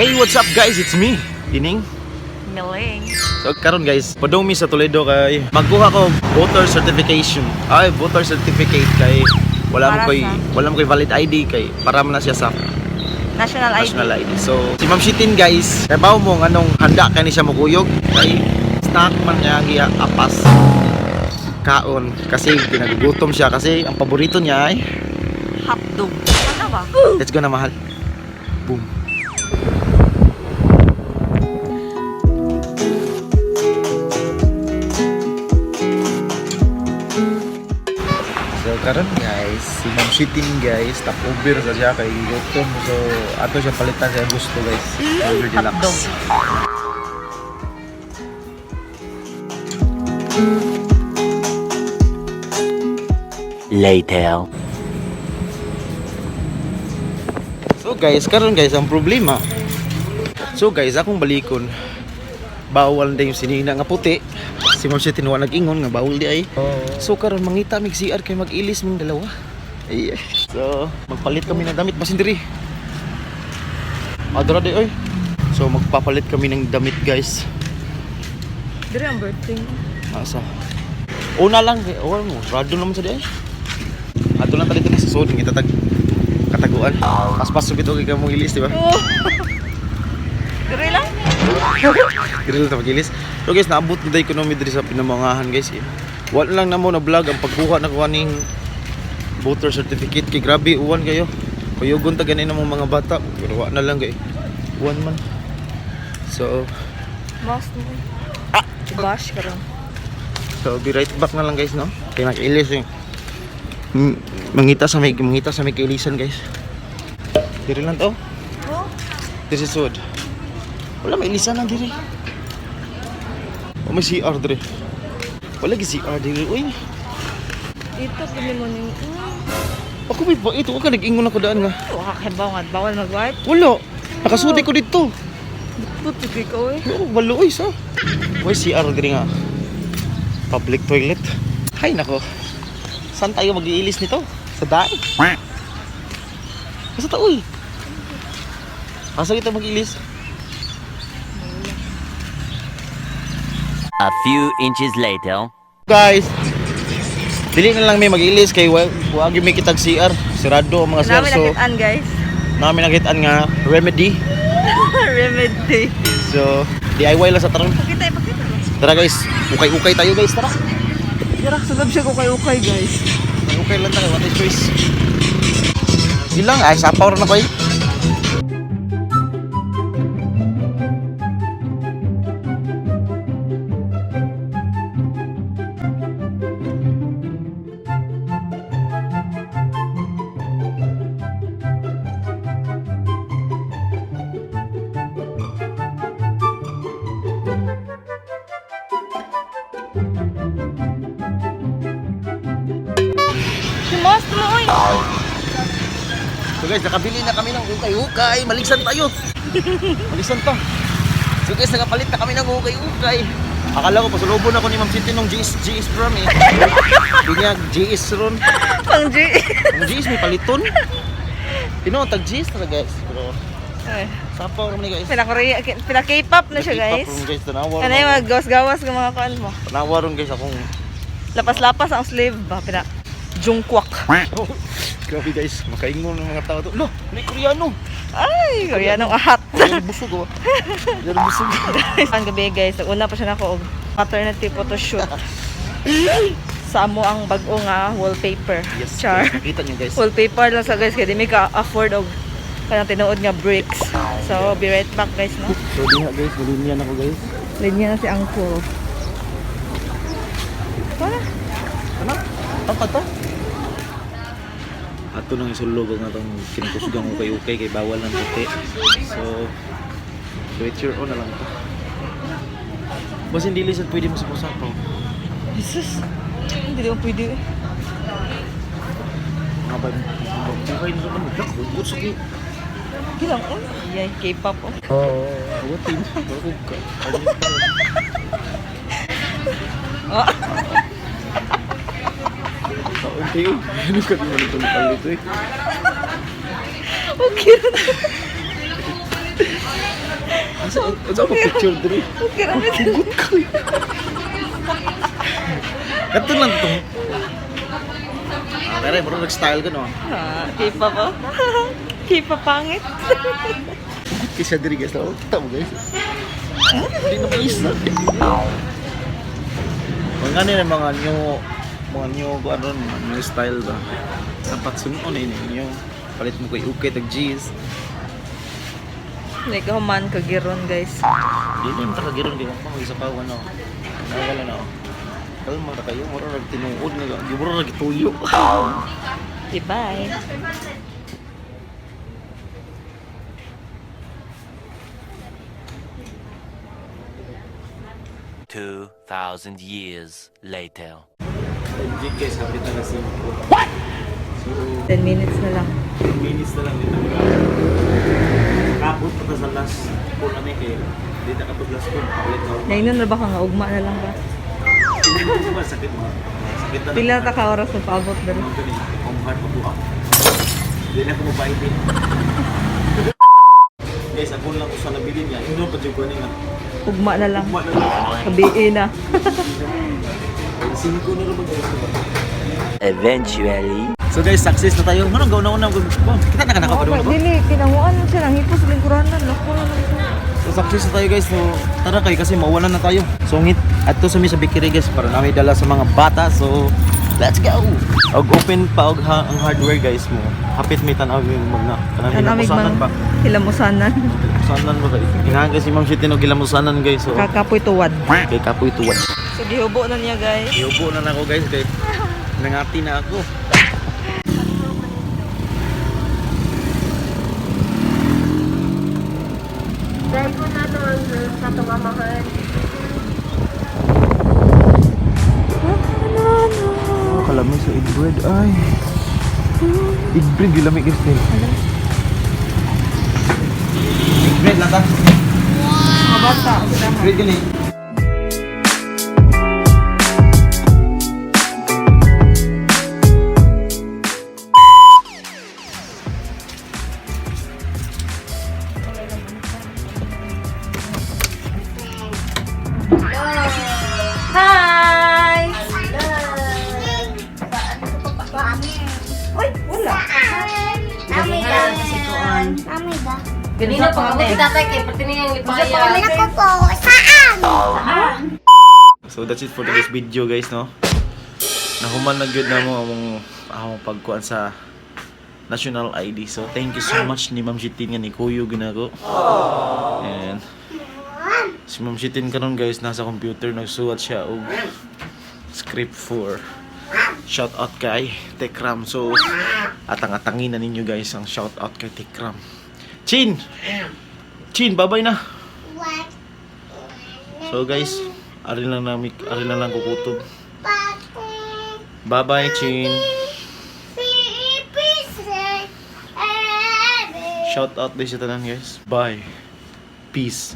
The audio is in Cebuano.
Hey, what's up, guys? It's me, Ining. Miling. So karon guys, padung mi sa Toledo kay magkuha ko voter certification. Ay, voter certificate kay wala mo Para koy sa? wala mo koy valid ID kay para man na siya sa National ID. national ID. So si Ma'am Shitin guys, kay bawo mo nganong handa kay ni siya mokuyog kay snack man niya giya apas kaon kasi ginagugutom siya kasi ang paborito niya ay Hotdog. Ano ba? Let's go na, mahal. Boom. So karon guys, si Ma'am Shitin guys, top over sa siya kay gutom. So ato siya palitan sa gusto guys. Burger Hotdog. deluxe. Later. So guys, karon guys ang problema. So guys, akong balikon. Bawal na yung sinina nga puti. Si Ma'am Shitin wa nag-ingon nga bawal di ay. So karon mangita mig CR kay mag-ilis ming dalawa. Ay. So magpalit kami ng damit basin diri. Adra di oy. So magpapalit kami ng damit guys. Dire ang birthday mo. Asa. Una lang kay oh, mo, rado naman sa di ay. Ato lang tali sa sud kita tag kataguan. Paspas subit og ikaw mong ilis, di ba? Oh. Dire lang. Diri lang ta mag-ilis. So guys, naabot na day kuno mi diri sa pinamangahan guys. Eh. Wala lang namo na vlog ang pagkuha na kuha ning voter certificate kay grabe uwan kayo. Kuyugon ta ganin mo mga bata pero wa na lang kay uwan man. So, Mas mo. Ah! Bash karon. so be right back na lang guys, no? Kay mag-ilis eh. Mangita sa may kailisan guys. Diri lang to. Oh. Diri sa sud. Wala may ilisan na diri. O may CR diri. Wala gi CR diri uy. Dito kami mo ning. Ako may bait, ako ka nag-ingon ako daan nga. Wala ka ba nga bawal mag-wipe? Wala. Nakasudi ko dito. Tutupi ko eh. Oo, walo oy sa. May CR diri nga. Public toilet. Hay nako. Saan tayo mag-iilis nito? Sa daig. Asa ta uy? Asa kita mag-ilis? A few inches later. Guys, dili na lang may mag-ilis kay wag yung may kitag CR. Sirado ang mga CR. Namin So, nakitaan guys. namin nakitaan nga remedy. Remedy. So, DIY lang sa taron. Pakita, pakita. Tara guys, ukay-ukay tayo guys, tara. Tara, sulab siya ko ukay guys. Okay lang tayo, what is choice? Ilang ay sapaw ra na ko eh. Si Mas mo oy. So guys, nakabili na kami ng ukay-ukay. Maligsan tayo. Maligsan ta. So guys, nakapalit na kami ng ukay-ukay. Akala ko pasulubon ako ni Ma'am City nung GS, GS prom eh. Hindi niya GS ron. Pang G. Ang GS may paliton. Pino tag GS na guys. Pero Ay, sapaw raman ni guys. Pina Korea, pina K-pop na siya guys. K-pop ron, guys, tanawa. Ano yung mga gawas-gawas ng mga kuan mo? Tanawa ron guys akong Lapas-lapas ang sleeve ba? Pina Jungkook. Oh, grabe guys, makaingon ng mga tao to. Lo, may Koreano. Ay, Koreanong ahat. Koreano busog oh. Koreano busog. Ang gabi guys, una pa siya nako og maternity photoshoot. Sa amo ang bag-o nga wallpaper. Yes. Char. Guys, nakita niyo guys. Wallpaper lang sa guys kay di mi ka afford og kanang tinuod nga bricks. So be right back guys no. So diha guys, nalinyan ako guys. Linya na si Uncle. Tara. Ano? Tangkad to? Ato nang isulog ang atong kinakusgang ukay-ukay kay bawal ng puti. So, do it your own na lang to. Basta hindi lisad pwede mo sa pusapaw. Jesus. Hindi mo pwede. Eh. Mga ba, buhay na naman. Hugot sa ki. Gilang oh. Yay, K-pop oh. Hugotin. Hugot ka. Oh. Taon kayo. Ano ka di man itong palit eh. Okay. Asa asa ko picture diri? Okay ra. Hugot ko. Kato lang to. Ah, pero bro, nag-style ko no. Ah, kipa ba? Kipa pangit. Hugot kay siya diri guys. Oh, kita mo guys. Hindi na maisa. Mga nila mga new ano mga new style ba. Dapat sunon ini inyo. Palit mo kay ukay tag G's. Like human kagiron guys. Dili mo takagiron kay kung isa pa ano. Nawala na oh. Kalma ra kayo, mura rag tinuod nga, mura rag gituyo. Okay, bye. 2,000 years later. MG guys, hapit na alas 5. What? So, 10 minutes na lang. 10 minutes na lang dito mag Kapot pa ta sa last call na kay di na kapag last call. Ulit na. Ngayon na ba ka nga ugma na lang ba? Ba sakit mo? Sakit na. Pila ta ka oras na paabot dali. Mga gani, akong heart mabuak. Di na ko mapaitin. Guys, ako lang usa nabilin niya. Ino pa jud ko ni nga. Ugma na lang. Ugma na lang. Kabii na. Singko na ra ba guys? Eventually. So guys, success na tayo. Manong gaw na una kita na ka nakapadung na ba? Dili, kinanguan mo siya. Nangipos sa lingkuranan. Naku na lang. So success na tayo guys. So tara kayo kasi mawalan na tayo. So ngit adto sa mi sa bakery guys para namin dala sa mga bata. So let's go. Og open pa og ha, ang hardware guys mo. Hapit may tan-aw yung mga kanang Kanamig hilamusanan mang ba. hilamusanan. Hilamusanan ba guys? Inahan kasi Ma'am Shitin og hilamusanan guys. So Kakapoy tuwad. kay kapoy tuwad. So gihubo na niya guys. Iubo na nako guys kay nangati na ako. Dahil po na ito sa tumamahan. Kalami sa egg bread ay. Egg bread gilami guys din. Egg bread lang ta. Mga bata. Egg bread gani. Hi! Uy, wala. Amoy ba? Amoy ba? Ganina pa ako si tatay kay pati niya yung lipaya. Naku po, saan? So that's it for today's video guys no. Nahuman na gyud na mo among among pagkuan sa national ID. So thank you so much ni Ma'am Shitin nga ni Kuyo ginago. And si Ma'am Shitin karon guys nasa computer nagsuwat siya og script for shout out kay Tekram. So atang-atangin na ninyo guys ang shout out kay Tekram. Chin! Chin, babay na. What? So guys, ari lang nami, ari lang lang kukutob. Bye-bye, Chin. Shout out din sa tanan guys. Bye. Peace.